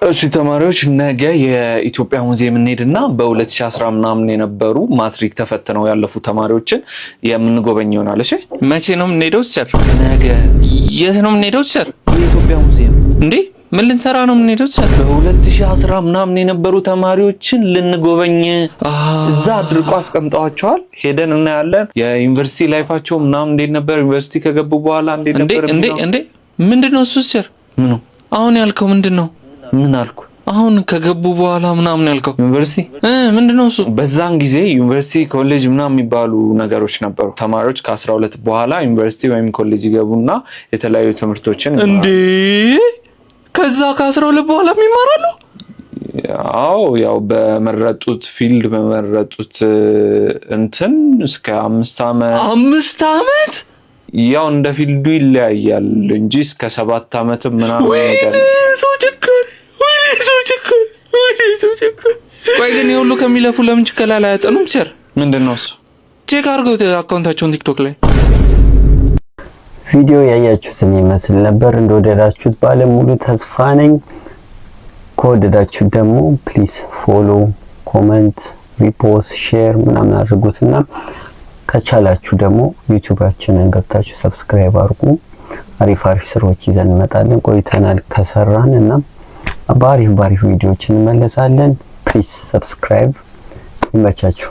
እሺ ተማሪዎች፣ ነገ የኢትዮጵያ ሙዚየም እንሄድና በ2010 ምናምን የነበሩ ማትሪክ ተፈትነው ያለፉ ተማሪዎችን የምንጎበኝ ይሆናል። እሺ። መቼ ነው የምንሄደው sir? ነገ። የት ነው የምንሄደው sir? የኢትዮጵያ ሙዚየም። እንዴ፣ ምን ልንሰራ ነው የምንሄደው sir? በ2010 ምናምን የነበሩ ተማሪዎችን ልንጎበኝ። እዛ አድርቆ አስቀምጠዋቸዋል። ሄደን እናያለን። የዩኒቨርሲቲ life ኣቸው ምናምን እንዴት ነበር፣ ዩኒቨርሲቲ ከገቡ በኋላ እንዴት እንዴ ነበር እንዴ የሚለው። እንዴ፣ ምንድን ነው እሱ sir? ምኑ? አሁን ያልከው ምንድን ነው? ምን አልኩ? አሁን ከገቡ በኋላ ምናምን ያልከው። ዩኒቨርሲቲ። ምንድን ነው እሱ? በዛን ጊዜ ዩኒቨርሲቲ፣ ኮሌጅ ምናምን የሚባሉ ነገሮች ነበሩ። ተማሪዎች ከ12 በኋላ ዩኒቨርሲቲ ወይም ኮሌጅ ይገቡና የተለያዩ ትምህርቶችን ይማራሉ። እንዴ፣ ከዛ ከ12 በኋላ ይማራሉ? አዎ፣ ያው በመረጡት field፣ በመረጡት እንትን እስከ 5 ዓመት። 5 ዓመት? ያው እንደ field ኡ ይለያያል እንጂ እስከ 7 ዓመትም ምናምን ነገር። ወይኔ ሰው ጨካኝ! ወይኔ ሰው ጨካኝ! ወይኔ ሰው ጨካኝ! ቆይ ግን የሁሉ ከሚለፉ ለምን ችከላ ላይ አያጠኑም sir? ምንድን ነው እሱ? Check አድርገው account ኣቸውን ቲክቶክ ላይ። ቪዲዮ ያያችሁትን ይመስል ነበር። እንደወደዳችሁት ባለሙሉ ተስፋ ነኝ። ከወደዳችሁት ደግሞ please follow፣ comment፣ repost፣ share ምናምን አድርጉትና ከቻላችሁ ደግሞ ዩቲዩባችንን ገብታችሁ subscribe አድርጉ። አሪፍ አሪፍ ስራዎች ይዘን እንመጣለን። ቆይተናል ከሰራን እና በአሪፍ በአሪፍ ቪዲዮዎች እንመለሳለን። Please subscribe። ይመቻችሁ።